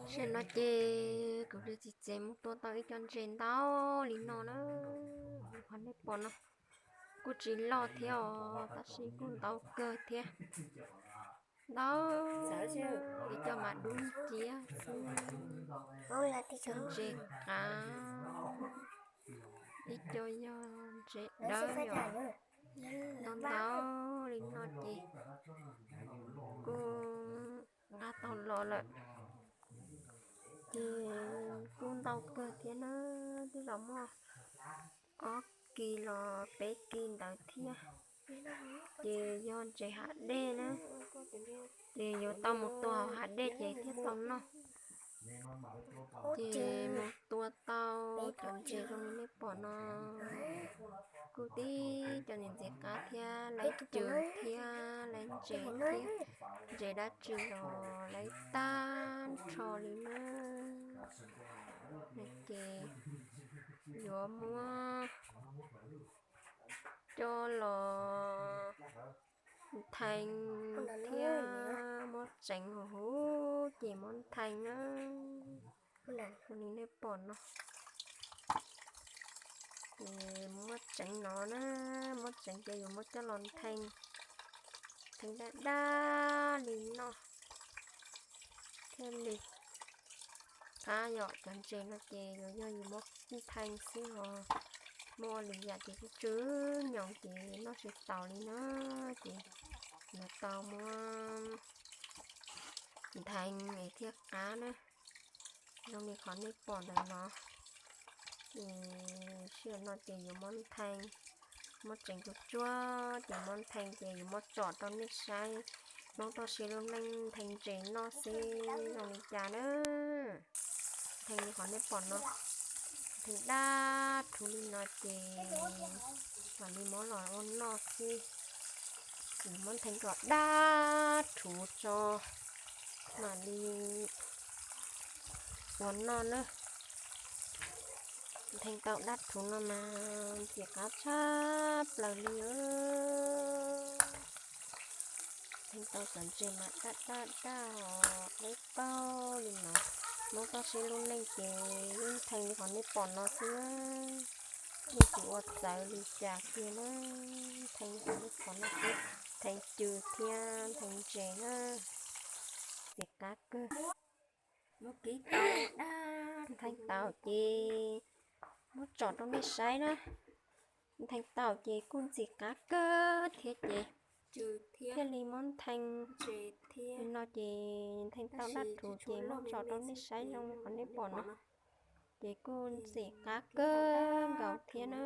Tam sim no ces kuv tus txiv tsev mus tua tau ib co ntses ntau li no na. Qhov nej pom no kuj tsis loj thiab os, tab sis kuj ntau kawg thiab. Ntau, ib co mas dub nciab xwb, ib co ntses qav, ib co yog ntses dawb yom. Ntau ntau li no ces kuj nqa tau los lawm. Ces kuj ntau kawg thiab na, twb los muaj ob kis los peb kis ntawd thiab. Ces yog ntses hav dej na, ces yuav tau mus tua hav dej ces thiaj tau noj. Ces mus tua tau cov ntses zoo li nej pom no, kuj tib cov ntses ntxiv qab thiab, lawv cw thiab, lawv ntses thiab, ntses dab tsi los lawv tag nrho li na. Ces yuav muab coj los nthee thiab muab tseev huv huv ces muab nthee na. Li nej pom no, ces muab tseev no na, muab tseev ces yuav muab coj los nthee, nthee daj daj li no thiaj li qab yom. Cov ntses no ces yuav yog yus muab nthee xwb os, muaj ua li yam ces tsw tsw nyoos ces noj tsis taus li na. Ces yuav tau muab nthee es thiaj qab na, zoo li qhov nej pom ntawm no. Ces sij hawm no ces yuav muab nthee, muab tseev tsuag tsuag ces muab nthee ces yuav muab tsom rau nej saib Hmoob toj siab lub neej nthee ntses noj xwb zoo li cas na. Nthee li qhov nej pom no, nthee daj rhuv li no ces mam li muab los ua noj xwb. Ces muab nthee kom daj rhuv tso mam li ua noj na. Nthee tau daj rhuv no mas ntxim qab tshaj plaws li. Nthee tau cov ntses mas daj daj daj os, dawb paug li no. Hmoob toj siab lub neej ces yeej nthee li qhov nej pom no xwb, yeej tsis ua txawv li cas kiag na. Nthee li qhov nej pom no xwb, nthee cw thiab nthee ntses na, ntxim qab kawg. Nthee tau ces muab tsom rau nej saib na. Nthee tau ces kuj ntxim qab kawg thiab ces thiaj li muab nthee li no ces nthee tau daj rhuv ces muab tsom rau nej saib zoo li qhov nej pom no. Ces kuj ntxim qab kawg nkaus thiab na.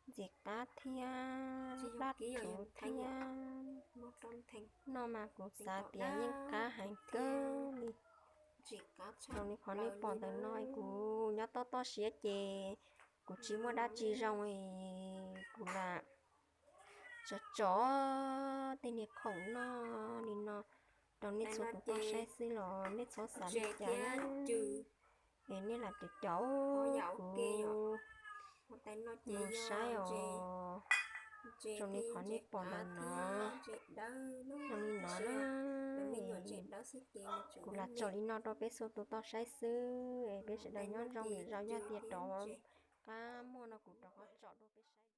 Ntxim qab thiab daj rhuv thiab. Noj mas kuv xav tias yeej qab heev kawg li. Zoo li qhov nej pom ntawm no kuv nyob toj toj siab ces kuv tsis muaj dab tsi zoo es kuv lam tso tso tej niag khoom noj li no rau nej txhua tus tau saib xwb los nej txhob xav li cas na. Es nej lam caum caum kuv mus saib os. Zoo li qhov nej pom ntawm no, zoo li no na. Kuv lam tso li no rau peb txhua tus tau saib xwb es peb sawv daws nyob zoo lwm zaus, yog tias rov qab muaj no kuv rov qab tso rau peb saib.